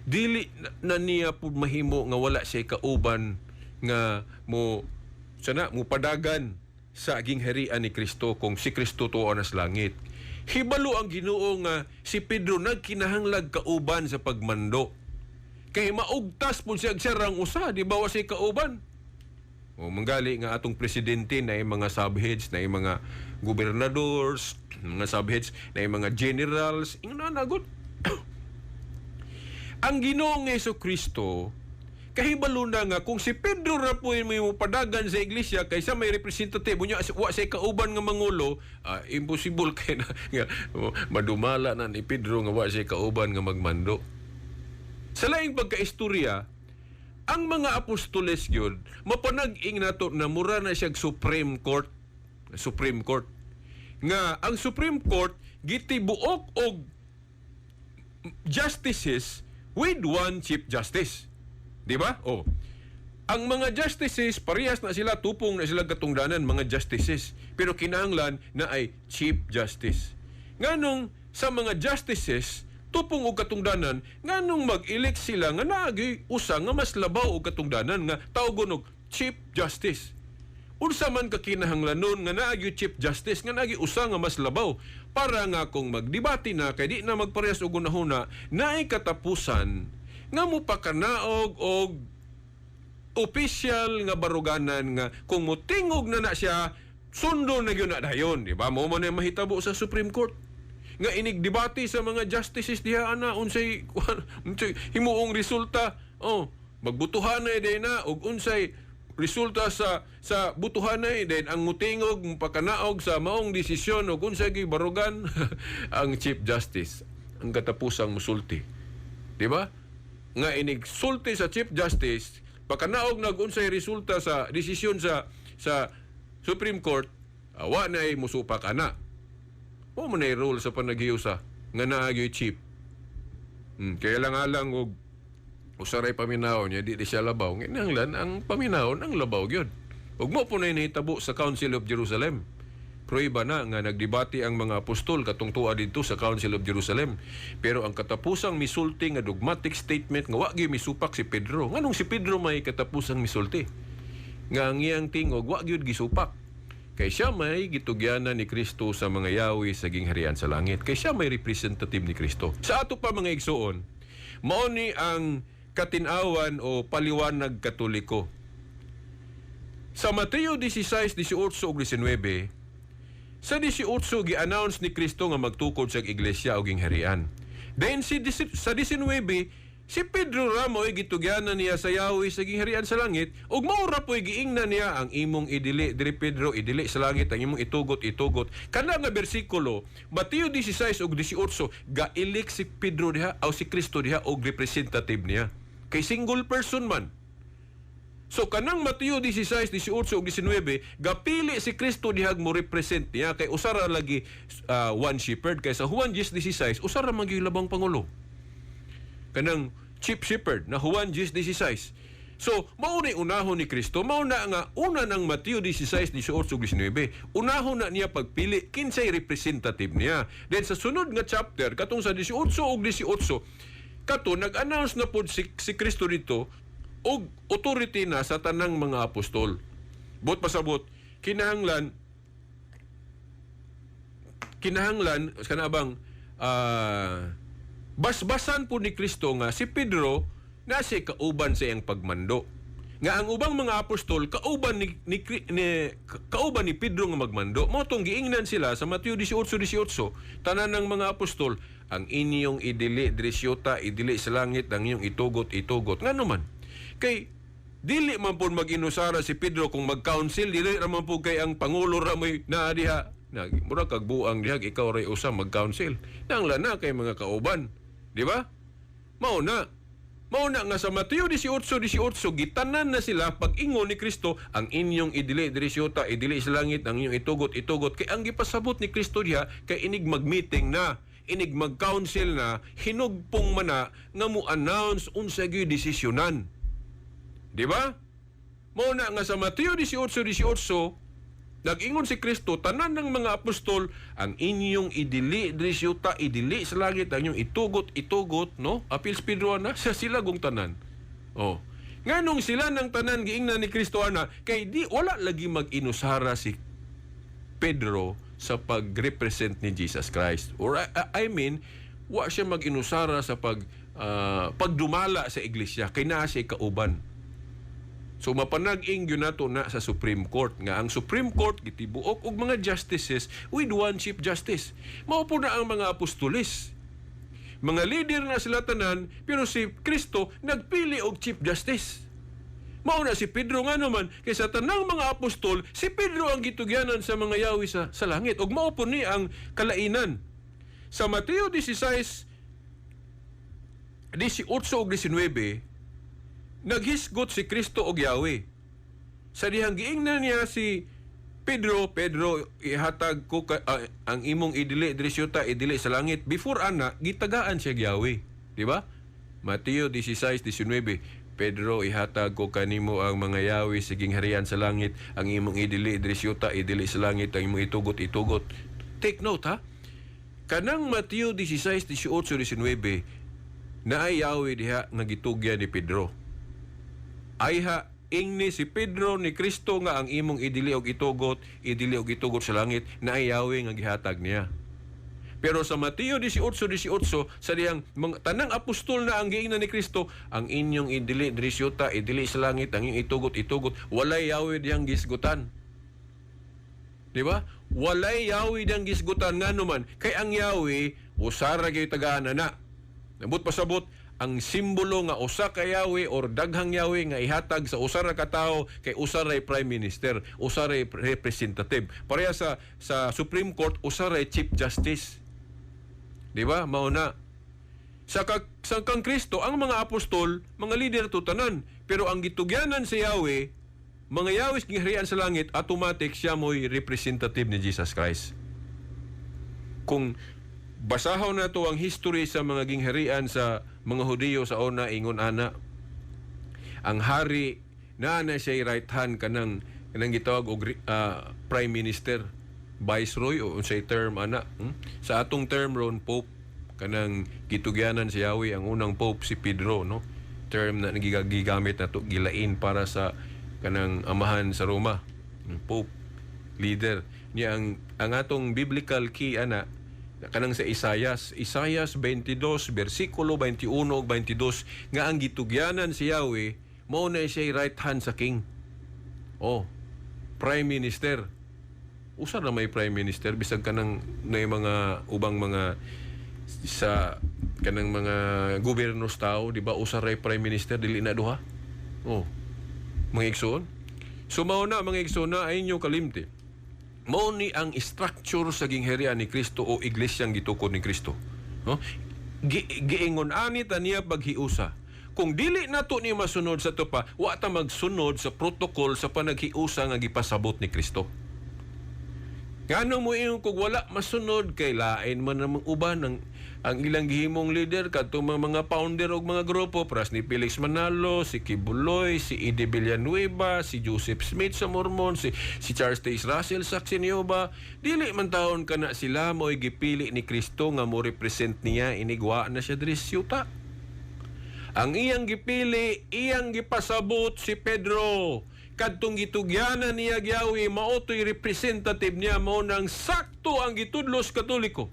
Dili na niya pud mahimo nga wala siya kauban nga mo sana mo padagan sa aging harian ni Kristo kung si Kristo tuo na sa langit. Hibalo ang Ginoo nga si Pedro nagkinahanglag kauban sa pagmando. Kay maugtas pud siya siya rang usa, di ba wa siya kauban? O manggali nga atong presidente na yung mga subheads, na yung mga gobernadors, mga subheads, na yung mga generals, ingna na gud. Ang Ginoong Hesus Kristo kahibalo na nga kung si Pedro ra po yung may padagan sa iglesia kaysa may representative unya wa say kauban nga mangulo, imposible kay na nga oh, madumala na ni Pedro nga wa siya kauban nga magmando. Sa laing pagkaistorya, ang mga apostoles gyud mapanag-ing nato na mura na siyang Supreme Court. Supreme Court. Nga ang Supreme Court gitibuok og justices with one chief justice. Di ba? Oh. Ang mga justices, parehas na sila, tupong na sila katungdanan, mga justices. Pero kinahanglan na ay chief justice. Nganong sa mga justices, tupong og katungdanan, nganong mag-elect sila nga naagi usa nga mas labaw og katungdanan nga tawgon og chief justice? Unsa man ka kinahanglanon nga naagi chief justice, nga naagi usa nga mas labaw? Para nga kung magdebate na kay di na magparehas og hunahuna, naay katapusan nga mopakanaog og official nga baruganan nga kung motingog na na siya, sundo na gyud na dayon, di ba? Mo man ang mahitabo sa Supreme Court nga inig debate sa mga justices diha ana, unsay himuong resulta, oh, magbutuhan na day na og unsay resulta sa butuhanay, then ang mutingog, mupakanaog sa maong desisyon o kung sa barugan, ang Chief Justice ang katapusang musulti. Di ba? Nga inig sulti sa Chief Justice, pakanaog nag unsay resulta sa desisyon sa Supreme Court, wa na ay musupak ana. Mao man ay role sa panaghiusa nga naa gyoy chief. Kaya lang alang og usaray paminaw niya, di siya labaw. Nginahanglan ang paminawon ang labaw gyud. Ug mao po na nahitabo sa Council of Jerusalem. Prueba na nga nagdebate ang mga apostol katong tuwa didto sa Council of Jerusalem. Pero ang katapusang misulti nga dogmatic statement nga wa gyud misupak si Pedro. Nganong si Pedro may katapusang misulti? Nga ang iyang tingog wa gyud gisupak. Kay siya may gitugyanan ni Kristo sa mga yawi sa gingharian sa langit. Kay siya may representative ni Kristo. Sa ato pa, mga igsuon, mao ni ang katinawan o paliwanag Katoliko. Sa Mateo 16, 18 ug 19, sa 18 gi-announce ni Kristo nga magtukod sa iglesia o gingharian. Then sa 19, si Pedro ra mo'y gitugyanan niya sa yawi sa gingharian sa langit ug mao ra po'y giingnan niya, "Ang imong idili diri, Pedro, idili sa langit, ang imong itugot, itugot." Kana nga bersikulo, Mateo 16 ug 18, ga-elect si Pedro diha o si Kristo diha og representative niya. Kay single person man. So kanang Mateo 16, 18 ug 19, gapili si Kristo dihag mo represent niya kay usara lagi one shepherd, kay sa Juan 10:16 usara man gyud labang pangulo. Kanang chief shepherd na Juan 10:16. So, mao ni unahon ni Kristo, mao na nga una ng Mateo 16, 18 ug 19. Unahon na niya pagpili kinsay representative niya. Then sa sunod nga chapter, katong sa 18 ug 18, kato nag-announce na pod si Kristo dito og authority na sa tanang mga apostol. Buot pasabot, kinahanglan kana bang basbasan po ni Kristo nga si Pedro na si kauban sa iyang pagmando. Nga ang ubang mga apostol kauban ni Pedro nga magmando. Mao tong giingnan sila sa Mateo 18:18, tanan ng mga apostol, "Ang inyong idili diri sa yuta, idili sa langit, ang inyong itugot, itugot." Ngano man? Kay dili man po mag-inusara si Pedro kung mag-council, dili ra man po kay ang pangulo ra mo'y naa diha. Na, mura kag buang diha, ikaw ray usa mag-council. Nangla na kay mga kauban. Di ba? Mao na. Mao na nga sa Mateo 18:18 gitanan na sila pag-ingon ni Kristo, "Ang inyong idili diri sa yuta, idili sa langit, ang inyong itugot, itugot." Kay ang gipasabot ni Kristo diha kay inig mag-meeting na, inig mag-council na, hinugpong man na nga mo announce unsa gyud desisyonan. Di ba? Mao na nga sa Mateo 18:18 nag-ingon si Kristo tanan ng mga apostol, "Ang inyong idili diri sa yuta, idili sa langit, ang inyong itugot, itugot," no? Apil si Pedro na sa sila gong tanan. Oh. Nganong sila ng tanan giingnan ni Kristo ana? Kay di wala lagi mag-inusara si Pedro sa pag-represent ni Jesus Christ. Or I mean, wa siya mag-inusara sa pagdumala sa iglesia kay naa siya kauban. So mapanag-ing gyud nato na sa Supreme Court nga ang Supreme Court gitibuok og mga justices with one chief justice. Mao po na ang mga apostoles. Mga leader na sila tanan, pero si Kristo nagpili og chief justice. Mao na si Pedro, nga naman kay sa tanang mga apostol, si Pedro ang gitugyanan sa mga yawi sa langit. Ug mao po ni ang kalainan. Sa Mateo 16 18 ug 19, naghisgot si Kristo og yawi. Sa dihang giingnan niya si Pedro, "Pedro, ihatag ko ang imong idili diri sa yuta, idili sa langit." Before ana, gitagaan siya yawi. Di ba? Mateo 16:19. "Pedro, ihatag ko kanimo ang mga yawi sa gingharian sa langit. Ang imong idili diri sa yuta, idili sa langit. Ang imong itugot, itugot." Take note ha. Kanang Mateo 16, 18, 19, naay yawi diha nga gitugyan ni Pedro. Ayha ingni si Pedro ni Kristo nga ang imong idili og itugot, idili og itugot sa langit, naay yawi nga gihatag niya. Pero sa Mateo 18:18, sa dihang mga, tanang apostol na ang giingnan ni Kristo, "Ang inyong idili diri sa yuta, idili sa langit, ang inyong itugot, itugot," walay yawi dihang gisgutan. Di ba? Walay yawi dihang gisgutan, ngano man? Kay ang yawi usara gyud tagaan ana. Nabot pasabot Ang simbolo nga usa ka Yahweh or daghang Yahweh nga ihatag sa usa ra ka tawo kay usa ray prime minister, usa ray representative. Pareha sa Supreme Court, usa ray chief justice. Di ba? Mao na. Sa kang Kristo, ang mga apostol, mga leader to tanan. Pero ang gitugyanan sa Yahweh, mga Yahweh giharian sa langit, automatic siya mo'y representative ni Jesus Christ. Kung basahon na to ang history sa mga gingharian sa mga Hudiyo sa una, ingon ana ang hari na siya right hand, kanang gitawag og prime minister, viceroy o unsay term ana. Sa atong term ron, pope, kanang gitugyanan si Yahweh. Ang unang pope si Pedro, no? Term na gigamit na to, gilain para sa kanang amahan sa Roma. Ang pope, leader niya. Ang atong biblical key ana, kanang sa Isayas, Isayas 22 bersikulo 21 ug 22, nga ang gitugyanan si Yahweh mao na siya right hand sa king. Oh, prime minister. Usa na may prime minister bisag kanang na mga ubang mga sa kanang mga gobyerno sa tao, di ba? Usa ray prime minister, dili na duha. Oh. Mga igsoon. So mao na, mga igsoon, na ay inyo kalimti. Mao ni ang structure sa gingharian ni Kristo o iglesyang gitukod ni Kristo. No? Giingon ani ta niya paghiusa. Kung dili nato ni masunod sa tupa, wa ta magsunod sa protocol sa panaghiusa nga gipasabot ni Kristo. Ngano mo ingon kung wala masunod kay lain man namang uban ang ilang gihimong leader kadtong mga founder og mga grupo, pras ni Felix Manalo, si Quiboloy, si Eddie Villanueva, si Joseph Smith sa Mormon, si Charles Taze Russell sa Jehovah. Dili man taon kana sila mo'y gipili ni Kristo nga mo represent niya inigwa na siya diri sa yuta. Ang iyang gipili, iyang gipasabot si Pedro. Kadtong gitugyanan niya Yahweh, mao to'y representative niya, mao nang sakto ang gitudlos Katoliko.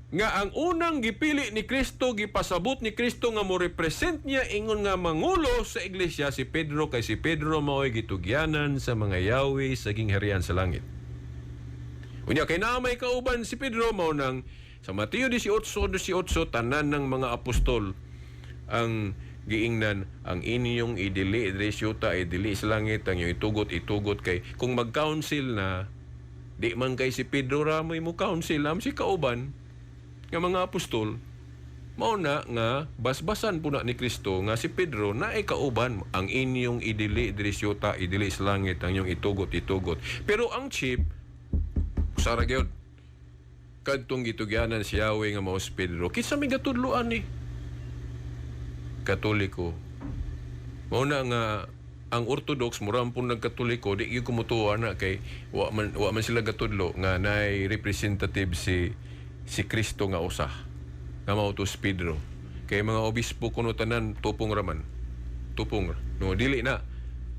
Nga ang unang gipili ni Kristo, gipasabot ni Kristo nga mo represent niya ingon nga mangulo sa iglesia si Pedro, kay si Pedro mao'y gitugyanan sa mga Yahweh sa gingharian sa langit. Unya kay naa may kauban si Pedro, mao nang sa Mateo 18:18, tanan ng mga apostol ang giingnan, "Ang inyong idili diri sa yuta, idili sa langit, ang inyong itugot, itugot," kay kung mag-council na, di man kay si Pedro ra mo'y mo council, am si kauban nga mga apostol. Mao na nga basbasan po na ni Kristo nga si Pedro na ay kauban. "Ang inyong idili diri sa yuta, idili sa langit, ang inyong itugot, itugot." Pero ang chief usa ra gyud, kadtong gitugyanan si Yahweh nga mao si Pedro. Kinsa may gatudloan ni Katoliko? Mao na nga ang Orthodox murampon nagkatoliko, di gyud kumutuwa na kay wa man sila gatudlo nga naay representative si Kristo nga usa nga mao to si Pedro. Kay mga obispo kuno tanan tupong raman. Tupong. No, dili na.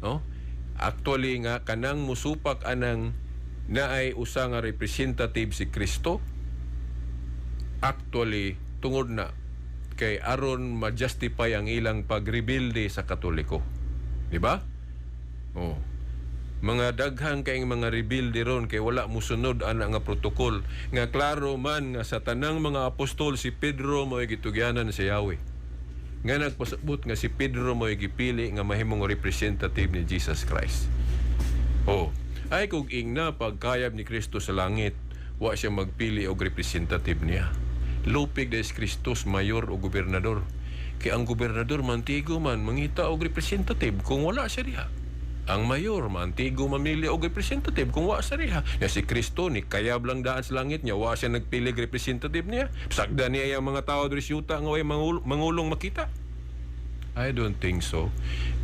No? Actually nga kanang musupak anang naay usa nga representative si Kristo, actually tungod na kay aron ma-justify ang ilang pagrebelde sa Katoliko. Di ba? Oh. Mga daghan kayong mga rebelde ron kay wala musunod ana nga protocol nga klaro man nga sa tanang mga apostol si Pedro mo'y gitugyanan sa Yahweh. Nga nagpasabot nga si Pedro mo'y gipili nga mahimong representative ni Jesus Christ. Oh, ay kung ingna pagkayab ni Kristo sa langit, wa siya magpili og representative niya. Lupig des Kristus mayor o gobernador. Kay ang gobernador mantigo man mangita og representative kung wala siya diha. Ang mayor mantigo mamili og representative kung wa siya diha. Ya si Kristo ni kayab lang daan sa langit niya, wa siya nagpili og representative niya. Sagda niya ang mga tao diri sa yuta nga way mangulong makita. I don't think so.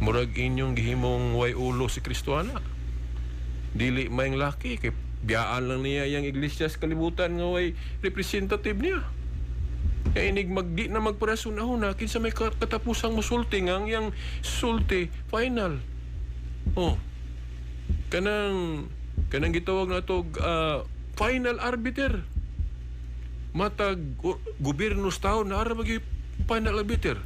Murag inyong gihimong way ulo si Kristo ana. Dili may laki kay biyaan lang niya yang iglesia sa kalibutan nga way representative niya. Kaya inig magdi na magparasuna-huna, kinsa may katapusang musulti nga ang iyang sulti final. Oh. Kanang gitawag na to final arbiter. Matag gobyerno sa tao na ara magi final arbiter.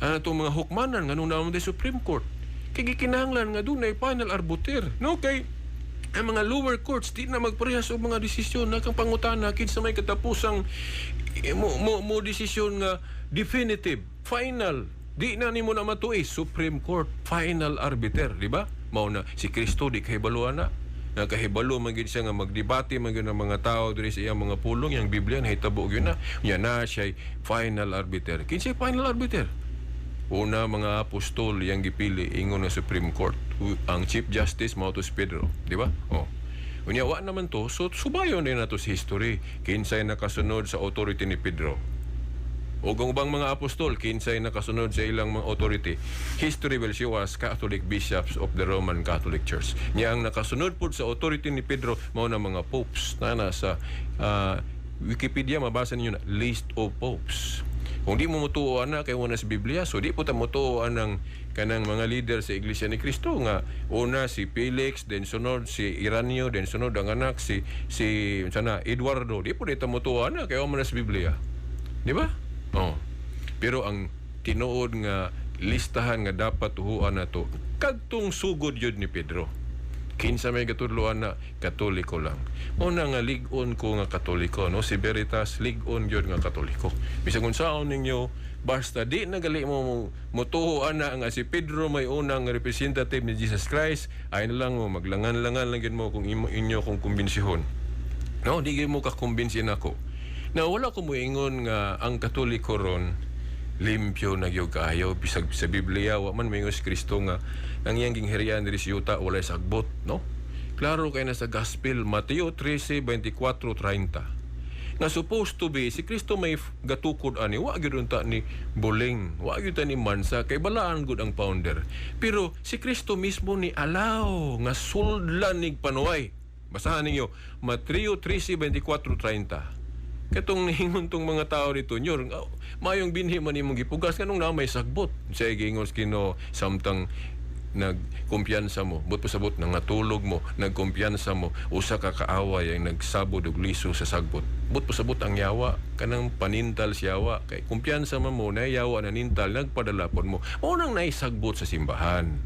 Ano itong mga hukmanan nga nung naman sa Supreme Court. Kay gikinahanglan nga dunay final arbiter. No, kay Ang mga lower courts di na magparehas og mga desisyon na kang pangutana kinsa may katapusang mo desisyon nga definitive, final. Di na nimo na matuis. Supreme Court, final arbiter, di ba? Mao na si Kristo di kahibalo ana. Nakahibalo man gyud siya nga magdebate man gyud ang mga tao diri sa iyang mga pulong, yang Biblia nahitabo gyud na. Nya na siya final arbiter. Kinsay final arbiter? Una, mga apostol yang gipili, ingon ng Supreme Court. Ang Chief Justice mao to si Pedro, di ba? Oh. Unya wa naman to, so subayon din nato sa history. Kinsay nakasunod sa authority ni Pedro? O kung ubang mga apostol, kinsay nakasunod sa ilang mga authority? History will show us Catholic bishops of the Roman Catholic Church. Nya ang nakasunod pud sa authority ni Pedro mao na mga popes na nasa Wikipedia, mabasa ninyo na list of popes. Kung di mo mutuo ana kay wala sa Biblia, so di po ta mutuo ang kanang mga leader sa Iglesia ni Cristo nga una si Felix, then sunod si Ireneo, then sunod ang anak si si unsa na, Eduardo. Di po ta mutuo ana kay wala man sa Biblia. Di ba? Oh. Pero ang tinuod nga listahan nga dapat tuhuan nato kadtong sugod yun ni Pedro. Kinsa may gatudloan na Katoliko lang. Mao na nga lig-on ko nga Katoliko, no? Si Veritas, lig-on gyud nga Katoliko. Bisag unsaon ninyo, basta di na gali mo motuo ana nga si Pedro may unang representative ni Jesus Christ, ay na lang mo maglangan-langan lang gyud mo kung imo inyo kung kumbensihon. No, di gyud mo kakumbinsin ako. Na wala ko moingon nga ang Katoliko ron limpyo na gyud kaayo, bisag sa Biblia wa man moingon si Kristo nga ang iyang gingharian diri sa yuta walay sagbot, no? Klaro kay na sa Gospel, Mateo 13:24-30, nga supposed to be si Kristo may gatukod ani, wa gyud unta ni buling, wa gyud ta ni mansa kay balaan gud ang founder, pero si Kristo mismo ni allow nga suludlan nig panuway. Basahan ninyo Mateo 13:24-30. Katong niingon tong mga tao dito nyor nga, mayong binhi man imong gipugas, kanong na may sagbot. Siya giingon sa Ginoo, samtang nagkumpiyansa mo, but pasabot nangatulog mo, nagkumpiyansa mo, usa ka kaaway ang nagsabod og liso sa sagbot. But pasabot ang yawa, kanang panintal si yawa kay kumpiyansa man mo na yawa na nintal, nagpadala pod mo, mao nang naisagbot sa simbahan.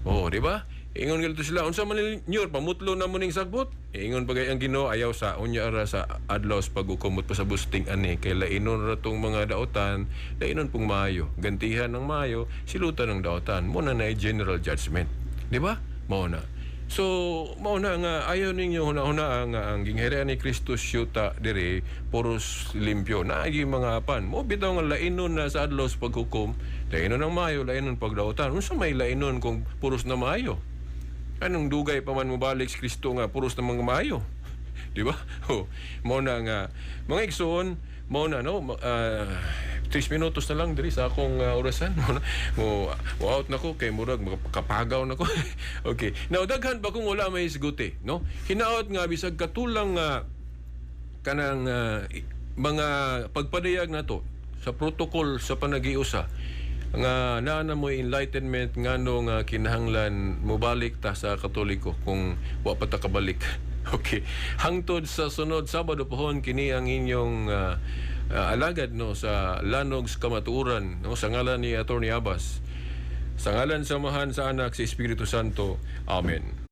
Oh, di ba? Ingon galito sila, unsa man ninyo, pamutlo na mo ning sagbot. Ingon pagay ang Ginoo, ayaw sa unya ra sa adlaw sa paghukom pa sa busting ani kay lainon ra tong mga daotan, lainon pong maayo. Gantihan ng maayo, silutan ng daotan. Mo na na general judgment. Di ba? Mao na. So, mao na nga ayaw ninyo huna-huna nga ang gingharian ni Kristo syuta dire puros limpyo. Naagi mga apan. Mo bitaw nga lainon na sa adlaw sa paghukom, lainon ng maayo, lainon pagdaotan. Unsa may lainon kung puros na maayo? Anong dugay pa man mobalik si Kristo nga puros na mga maayo? Di ba? Oh, mao na nga mga igsoon, mao na, no, 3 minutos na lang diri sa akong orasan. Mo na, mo out na ko kay murag makapagaw na ko. Okay. Now daghan pa kung wala may isguti, no? Hinaot nga bisag katulang nga kanang mga pagpadayag nato sa protocol sa panagiusa nga naa na mo enlightenment ngano nga kinahanglan mobalik ta sa Katoliko kung wa pa ta kabalik. Okay. Hangtod sa sunod Sabado pohon, kini ang inyong alagad, no, sa lanog sa kamatuoran, no, sa ngalan ni Attorney Abbas. Sa ngalan sa Amahan, sa Anak, sa Espiritu Santo. Amen.